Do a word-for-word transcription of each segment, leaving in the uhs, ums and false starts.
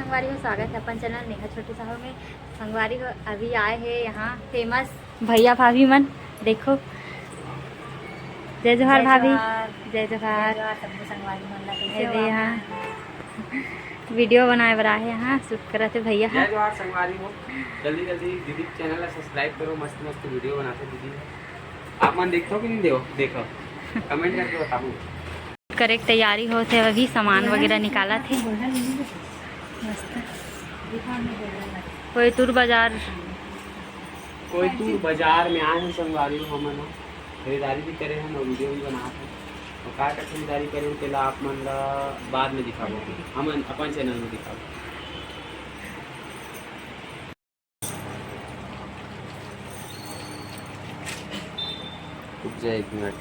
संगवारी हो, स्वागत है अपन चैनल नेहा छोटी साहू में। संगवारी हो, अभी आए हैं यहाँ फेमस भैया भाभी मन। देखो, जय जोहार भाभी। जय जोहार। जय जोहार सबको संगवारी मन ला। ये दे यहाँ वीडियो बनाए बर आए हैं, यहाँ शूट करत हे भैया। जय जोहार संगवारी हो, जल्दी जल्दी दीदी चैनल ला सब्सक्राइब करो, मस्त मस्त वीडियो बनाते दीदी। आप मन देखो कि नहीं देखो, देखो, कमेंट करके बताओ। करे के तैयारी होत हे, अभी सामान वगैरह निकालत हे। मस्त। कोयतुर बाजार। कोयतुर बाजार में आए हैं संगवारी हो हमन ह। खरीदारी भी करे हैं और वीडियो भी बनात हैं। और का का खरीदारी करे हैं, तेला आप मन ला बाद में दिखाबो, हमन अपन चैनल में दिखाबो। रुक जा एक मिनट।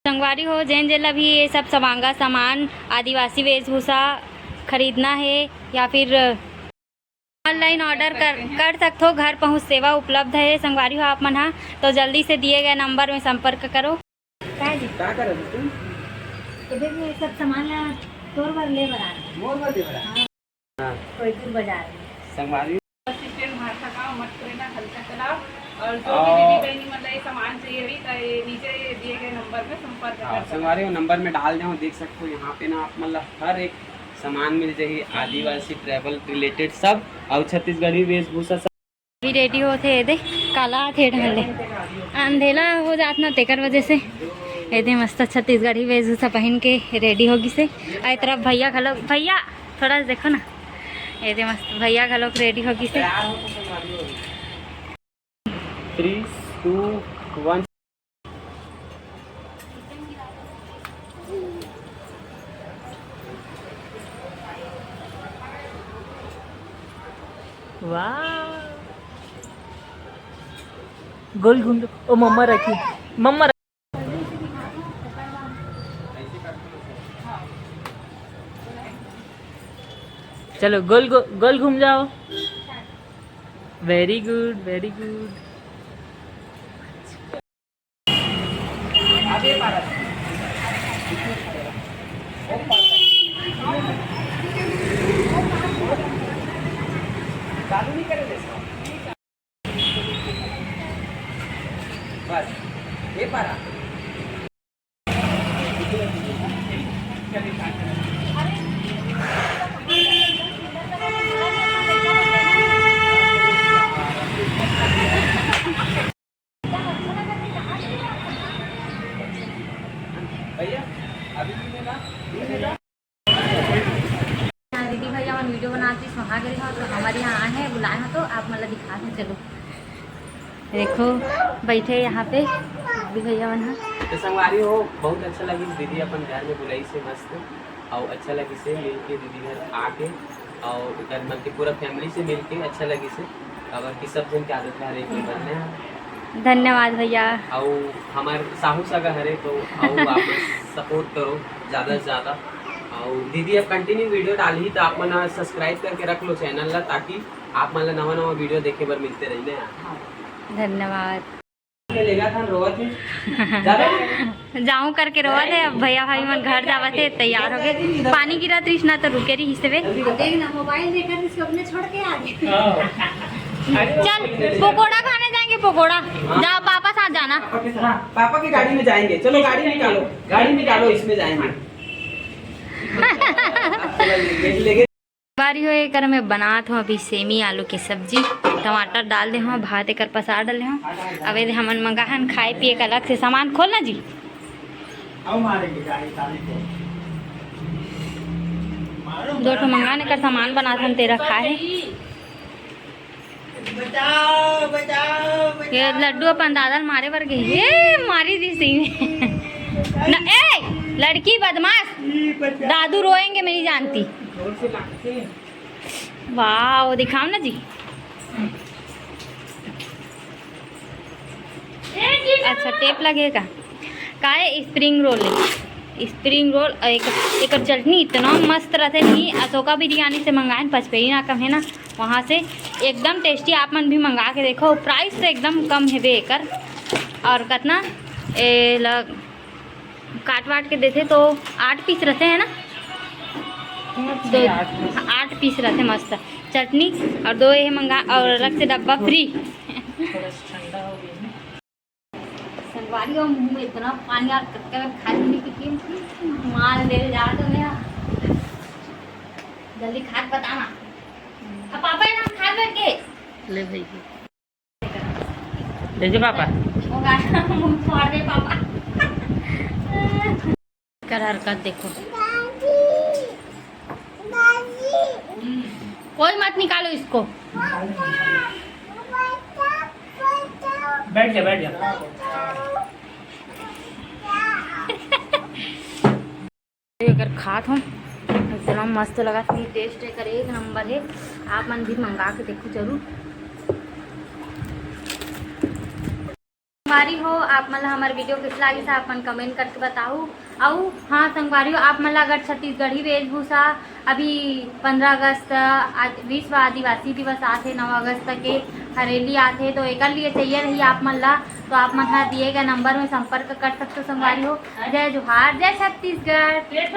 संगवारी हो, जेन जेन ला भी ये सब सवांगा सामान, आदिवासी वेशभूषा खरीदना है या फिर ऑनलाइन ऑर्डर कर, कर सकथो। घर पहुँच सेवा उपलब्ध है संगवारी हो आप मन हा, तो जल्दी से दिए गए नंबर में संपर्क करो। का जी? का करत हस तू? तो देखो, ये सब सामान ला तोर बर ले बर आ रहा। मोर बर ले बर आ? हाँ। हाँ। कोयतुर बाजार में। संगवारी। बस स्टैंड, भांठा गांव, मटकुरेना, हल्का तालाब और जो भी हाँ। दीदी बहनी मन ला ये सामान चाहिए होही, तो ये नीचे दिए गए नंबर में संपर्क हाँ, कर सकते संगवारी हो, नंबर में डाल देहूँ, देख सकते हो यहाँ पे ना आप मन ला हर एक सामान मिल जाही आदिवासी ट्रैवल रिलेटेड सब, और छत्तीसगढ़ी वेशभूषा सब। अभी रेडी होत हे, एदे काला आत हे ढंग ले, अंधेला हो जात ना, तेकर वजह से एदे मस्त छत्तीसगढ़ी वेशभूषा पहन के रेडी हो गिसे। आ ए तरफ भैया घलो, भैया थोड़ा देखो ना, एदे मस्त भैया घलो रेडी हो गिसे। Three, two, one। वाह, गोल घूम दो। ओ मम्मा रखी, मम्मा रखी। चलो गोल गो-, गोल घूम जाओ। Very good, very good। चालू नहीं करेंगे इसको। बस, ये पारा। भैया, अभी भी मिला? हाँ, दीदी भैया मन वीडियो बनात रहिस, वहाँ गए हो तो हमारे यहाँ आए हैं, बुलाए हो तो आप मतलब दिखा दें। चलो देखो, बैठे यहाँ पे दीदी भैया मन ह। तो संगवारी हो, बहुत अच्छा लगिस दीदी अपन घर में बुलाइस हे, मस्त, और अच्छा लगिस हे मिल के दीदी घर आके, और ओकर मन के पूरा फैमिली से मिल के अच्छा लगिस हे, काबर कि सब जन के आदत हरे कि बनने ह। धन्यवाद भैया। अउ हमर साहू सगा हरे तो अउ आप सपोर्ट करो ज़्यादा से ज़्यादा। अउ दीदी अब कंटिन्यू वीडियो डालही तो आप मन सब्सक्राइब करके रख लो चैनल ला, ताकि आप मन ला नवा नवा वीडियो देखे बर मिलते रही ना। धन्यवाद। लेगा था रोवत है। ज़्यादा जाऊं करके रोवत है। अब भैया भाभी मन घर जावत है, तैयार हो गए। पानी गिरत रहिस ना तो रुके रहिस हवे। देख ना, मोबाइल देखत इसको अपने छोड़ के आ गए। हाँ। चल, पकोड़ा खाने जाएंगे, पकोड़ा। जा, पापा साथ जाना। पापा के साथ, पापा की गाड़ी में जाएंगे। चलो गाड़ी निकालो, गाड़ी निकालो, इसमें जाएंगे। लेके, लेके। बारी हो एकर में बनात हो अभी सेमी आलू के सब्जी, टमाटर डाल दे हो, भात एकर पसार डाले हो। अब एदे हमन मंगाहन खाए पिए का अलग से सामान। खोलना जी। दो ठो मंगाने कर सामान बनात हन, तेरा खाए। बचाओ, बचाओ, बचाओ। ये लड्डू अपन दादा ल मारे बर गई। ए, मारी दी सी। ना, ए, लड़की बदमाश। ई बचाओ। दादू रोएंगे, मैं नहीं जानती। जोर से मारते हैं। वाओ, दिखाओ ना जी। अच्छा, टेप लगेगा। काय स्प्रिंग रोल है, स्प्रिंग रोल। और एक, एकर चटनी इतना मस्त रहते नहीं। अशोका बिरयानी से मंगाए, पचपेरी नाका में है ना, वहाँ से। एकदम टेस्टी, आप मन भी मंगा के देखो। प्राइस तो एकदम कम है बे एकर। और कतना ए ल काट वाट के देते तो आठ पीस रहते हैं ना। दो, आठ पीस रहते मस्त। चटनी और दो ये मंगा और अलग से डब्बा फ्री। थोड़ा सा ठंडा हो गया है। संगवारी हो, मुंह में इतना पानी आ रहा है, खाली नहीं पीती, माल दे जा तो मेरा। जल्दी खा के बताना। अब पापा ये ना खा बैठ गए। ले भाई। दे दे पापा। होगा, मुंह फाड़ दे पापा। कर हरकत देखो। कोई मत निकालो इसको। बैठ जा, बैठ जा। अगर खात हो, इतना मस्त लगा, टेस्ट एकर एक नंबर है। आप मन भी मंगा के देखो जरूर। संगवारी हो, आप मन ला हमर वीडियो किस लागिस, आप मन कमेंट करके बताहू। अउ हाँ संगवारी हो, आप मन ला अगर छत्तीसगढ़ी वेशभूषा, अभी पंद्रह अगस्त, आज विश्व आदिवासी दिवस आथे, नौ अगस्त के हरेली आथे, तो एकर लिए चाहिए रही आप मन ला, तो आप मन ह दिए गए नंबर में संपर्क कर सकते हो संगवारी हो। जय जोहार, जय छत्तीसगढ़।